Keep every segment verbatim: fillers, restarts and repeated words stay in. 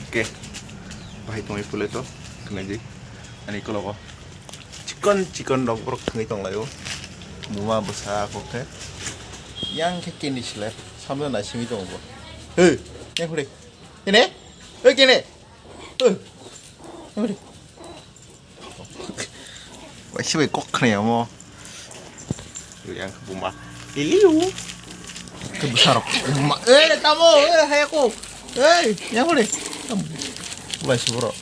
Oke. Bahai tongwi pule to, khwnai di. Ani kologo. Chikon chikon rok borok thwngwi tonglaio. Buma bwsa kok khe. Yang khe kini sile. Samno nai simi tongo. He, yang kore. Kene? He, kene? He. Yang kore. Waisa bai kok khna ya mo. Yang buma. Liliu. Ke besar. Buma. Eh, tamo, eh, hai aku. Eh, yang kore. Tamo. Waisa bro.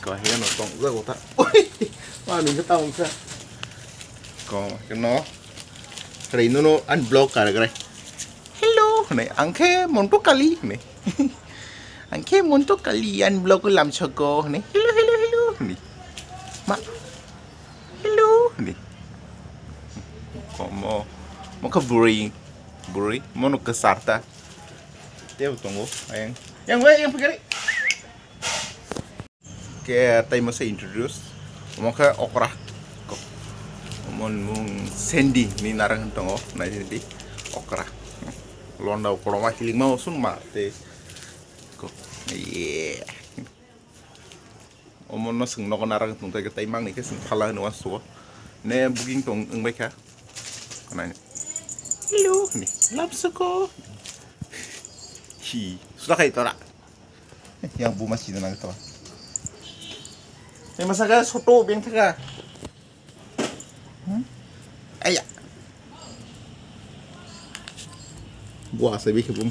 Ko he no tong ja kota. Oi. Ma ni ta ong sa. Ko ke no. Rei no no unblock kar kare. Hello, hwnwi. Ang khe Montu Kali, hwnwi. Ang khe Montu Kali, ani vlog-o lamsogo, hwnwi. Hello, hello, hello, hwnwi. Ma. Hello, hwnwi. Omo, omo khe bwrwi, bwrwi, mono kwchar ta. Tei bo tongo, ayang. Yang bai, yang phikari. Khe tei masa introduce. Omo khe okra. Omo ni mung Sandy ni narang tongo, nai di okra. Londa okra ma hiling ma usun ma tei. Ko, yeah. Omo no sing nogo narang tong tei mang ni khe sing phala hwnwi uansugo. Ne booking tong wng bai kha. Nai. Hello, ni. Lamsugo. Hi, suda khai tora. Yang buma sina nang to. Ni masa ka soto beng thaka. Hmm? Aya. Gua sai bikhe bum.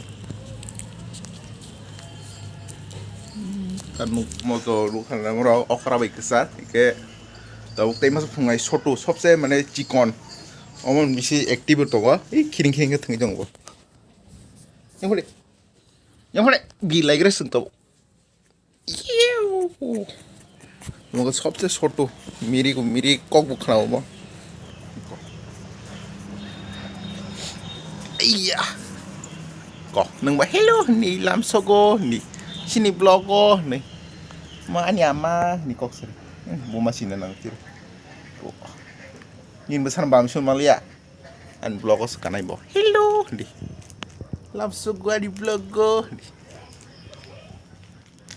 Kan nuk moto nuk kan namro okra bai kisa ke. Tabuk tei masa phungai soto sobse mane chikon. Omo bisi active tongo. I khiring khiring khe thangwi tongo. Yang hore. Yang hore. Bi laigra sung tabuk. Iu. Omo khe sobse soto. Miri ko miri kok bo khna omo. Iya. Kok nang ba hello ni lamsogo ni. Sini blogo ni. Ma ani ama ni kok seri. Buma sina nang tiro. Ni besan bam sun malia. An blogo sekanai bo. Hello ni. Lamsogo ani blogo ni.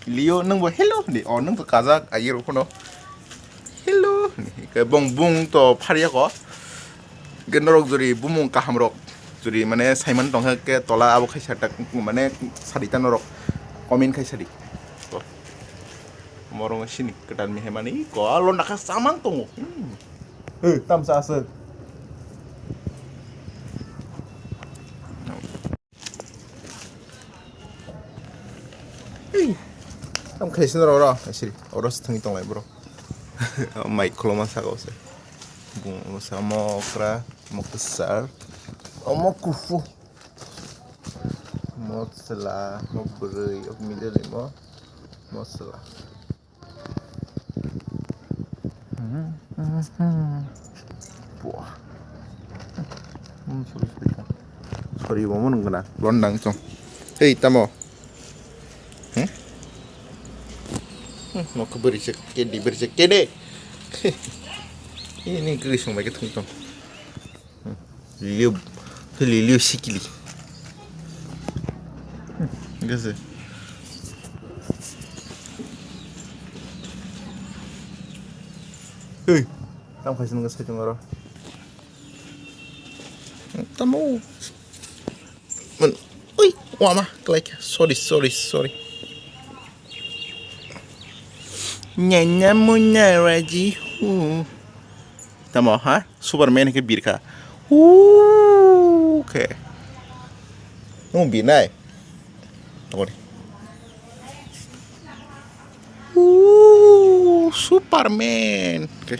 Leo, nung bo hello di. Oh, nung to kajak, ayi rok no. Hello di. Ke bong bung to pharia ko. Ke norok juri bumung kaham rok. Juri mane Simon tong ke tola abo khai sa tak mane sadi ta norok. Comment khai sadi. Ko. Morong sini ketan mi hemani ko alo nakha samang tongo. Hmm. Hei, tam sa asuk. Ei, tam khaisino ro ro, siri, oro se thangwi tonglai bro. Mai khuluma saka ose. Bung ose omo okra, omo kwsar, omo kufu. Mosla, omo bwrwi, omo middle ni mo mosla. Buah. Hmm, sorry, sorry. Sorry, bo mano gana. Londang chong. Hei, tamo. Hmm? Hmm, no keberi cek, kedi beri cek, kede. Ini kiri sung lagi tung tong. Liliu, liliu sikili. Gase. Hei, tam khaisini gase tong aro. Tamo. Man, ui, wama, klai kha. Sorry, sorry, sorry. Nyanya munya raji hu. Tamo ha? Superman ke birkha. Hu ke. Nung binai. Tamo ni. Hu, Superman. Ke.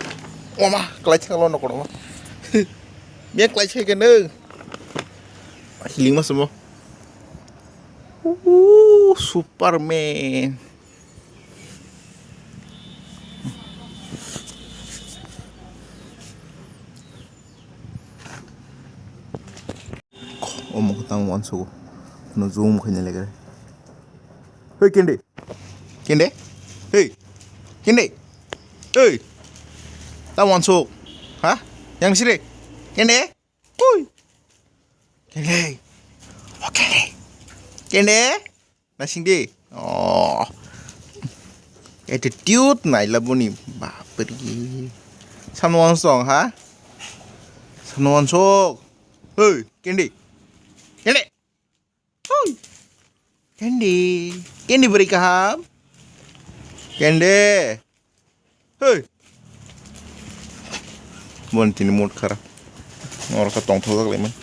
Wama, klai chaklo no kono. Bia klai chai ke nung. Healing mas mo. Ooh, Superman. Omo khe tang uansugo. Kheno zoom khaina legere. Hey, kende. Kende. Hey. Kende. Hey. Tang uansuk. Ha? Yang sire. Kende. Hui. Kende. O kende. Kende. Nasing di. Oh. Attitude naila boni. Bapri. Samno wansong ha? Samno wansok. Hei, Candy. Candy. Hei. Candy. Candy beri kaham. Candy. Hei. Bon tini mood khara. Oro kha tongthok jak laiman.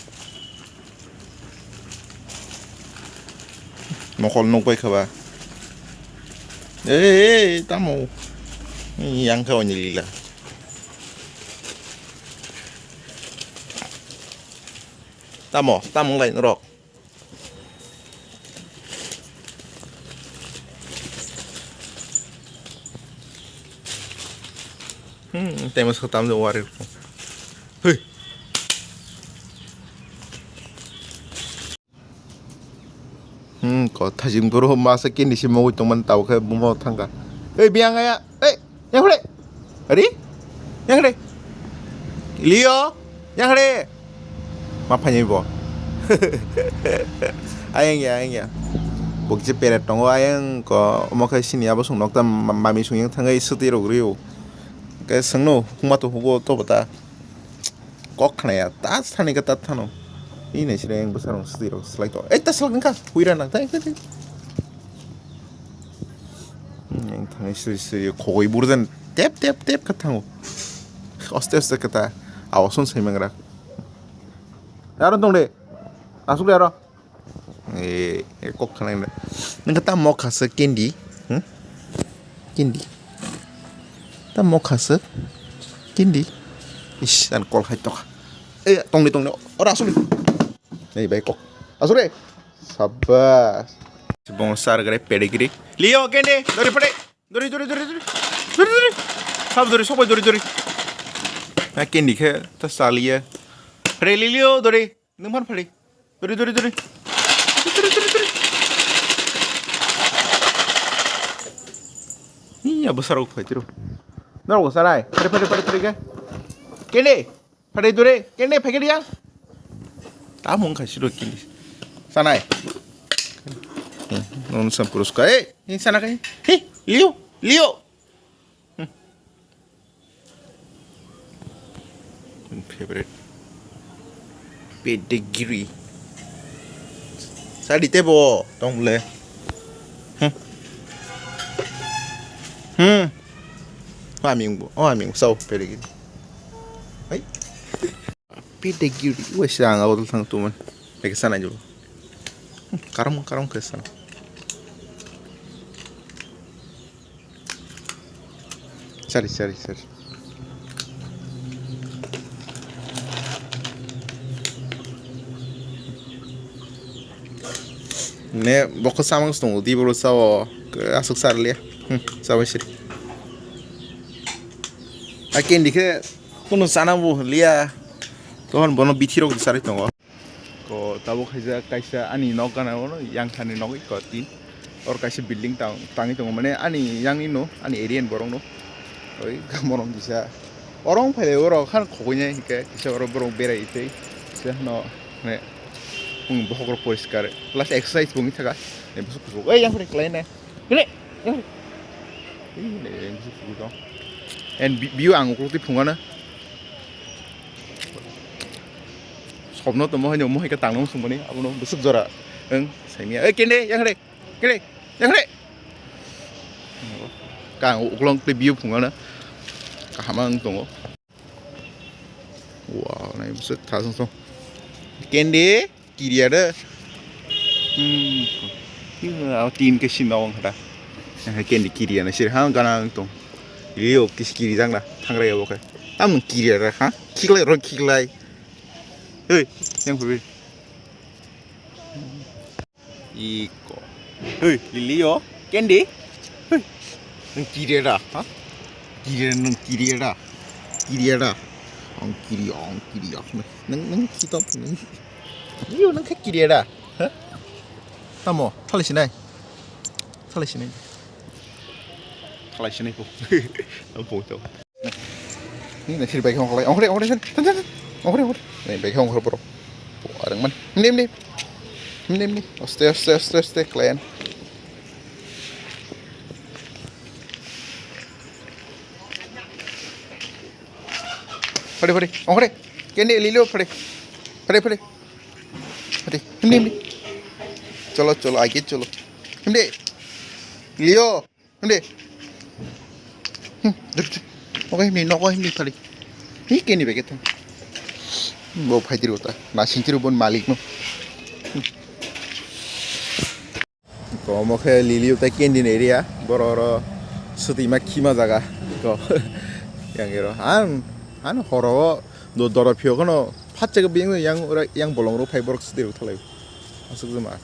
Nokol nokbai khaba. Ei, ei, tamo. Yang kha oni lila. Tamo, tamo lai norok. Hmm, temo sa tam de wari. Hei. Hmm, ko thajing boro masa kini si mogoi tongman tau khe bumo thangka. Ei, biang aya. Ei, yang hore. Ari? Yang hore. Leo, yang hore. Ma phaini bo. Ayang ya, ayang ya. Bokje peret tongo ayang ko omo khai sini abo song nokta ma-, mami song yang thangai swtwi rok rio. Ke sengno huma to hugo to bata. Kok khna ya, ta thani ka ta thano. Ini sire yang besar swtwi rok slai to. Eh, ta slak nangka. Huira nang ta. Yang thangai sri sri khogoi burden tep tep tep ka thango. Aste aste ka ta. Awasun sai mangra. Aro tong de. Asuk de aro. Eh, eh, kok khna nang. Nang ta mokha se Candy. Hmm? Candy. Ta mokha se Candy. Ish, dan kol hai tok. Eh, tong de tong de. Ora asuk de. Ei, bai kok. Asuk de. Sabas. Bongo sar gare pedigree. Leo, Candy, dori pade. Dori, dori, dori, dori. Dori, dori. Sab dori, sobai dori, dori. Na Candy khe ta saliya. Pade Leo, dori. Nung phan pade. Dori, dori, dori. Dori, dori, dori. Iya, besar aku phaitiro. Nor besar ai. Pade, pade, pade, pade ke. Candy. Phatai dure, kene phaikhe dia. Tamung khai siro kini. Sanai. Hmm, non sam puruska. Eh, ini sana kai. Hei, Leo, Leo. Hmm. Favorite. Pedigree. Sadi tebo, tong le. Hmm. Hmm. Wah ming bu, wah ming sau pedigree. Hai. Pedigree, wes ang awal thang tuman. Lagi sana juga. Karam karam ke sana. Sorry, sorry, sorry. Ne, boko samang stung di bolo sao, asuk sarlia. Hmm, sao sih. Akin dikhe. Kunu sana bo liya. Tohon bono bithi rok sari tongo. Ko tabuk khaijak kaisa ani nok gana ono yang thani nok ko tin. Or kaisa building tang tangwi tongo mane ani yang ni no ani area ni borok no. Oi morong kisa. Orong phai oro khan khogoi nai hike kisa oro borok berai tei. Kisa no ne. Bohok rok poriskar. Plus exercise bo wngwi thaka. Oi yang phai klai nai. Gre. Yang phai. Ih, ne yang phai tong. And view ang ukuluk twi phunukgana. Sobno tongmo haino mohai khe tangno swngmani abono bwswk jora. Ang saimya. Ei kende yang hade. Kende yang hade. Kang ukulung twi view phunukgana. Kaham ang tongo. Wow, nai bwswk thasung sung. Kende. Kiriya de. Hmm. Abo tin ke sin nawang hada. Kendi kiriya na sir ha gana ang tong. Iyo kis kiri jang na thangrai abo ke. Am kiriya de ha. Khiklai ro khiklai. Hei, yang pui. Iko. Hei, lili yo. Kendi. Hei. Nang kiriya da, ha? Kiriya nang kiriya da. Kiriya da. Ang kiriya, ang kiriya. Nang nang kita nang. Iyo nang kiriya da. Ha? Tamo, thalai sinai. Thalai sinai. Thalai sinai po. Tamo to. Ni na sir bai khong khlai. Ongkhre, ongkhre, sir. Tan, tan, tan. Ongkhre, ongkhre. Ni bai khong khor poro. Arang man. Nim, nim. Nim, nim. Aste, aste, aste, aste. Khlai an. Pare, pare. Ongkore. Kende, Lilio, pare. Pare, pare. Pare. Himdi, himdi. Cholo, cholo, age cholo. Himdi. Leo. Himdi. Hmm, dur, dur. Oke, himdi, noko himdi, pare. Hi keni beke thang. Bo phaitiro ta. Na sintiro bon malik no. Ko omo khe Lilio tei Kendi ni area, borok oro swtwi ma khima jaga. Ko yang ero han, han horo o do-, doro phiyok no phat chega biyang yang ura yang bolong ro phai borok swtwi rok thalai. Aswk jema.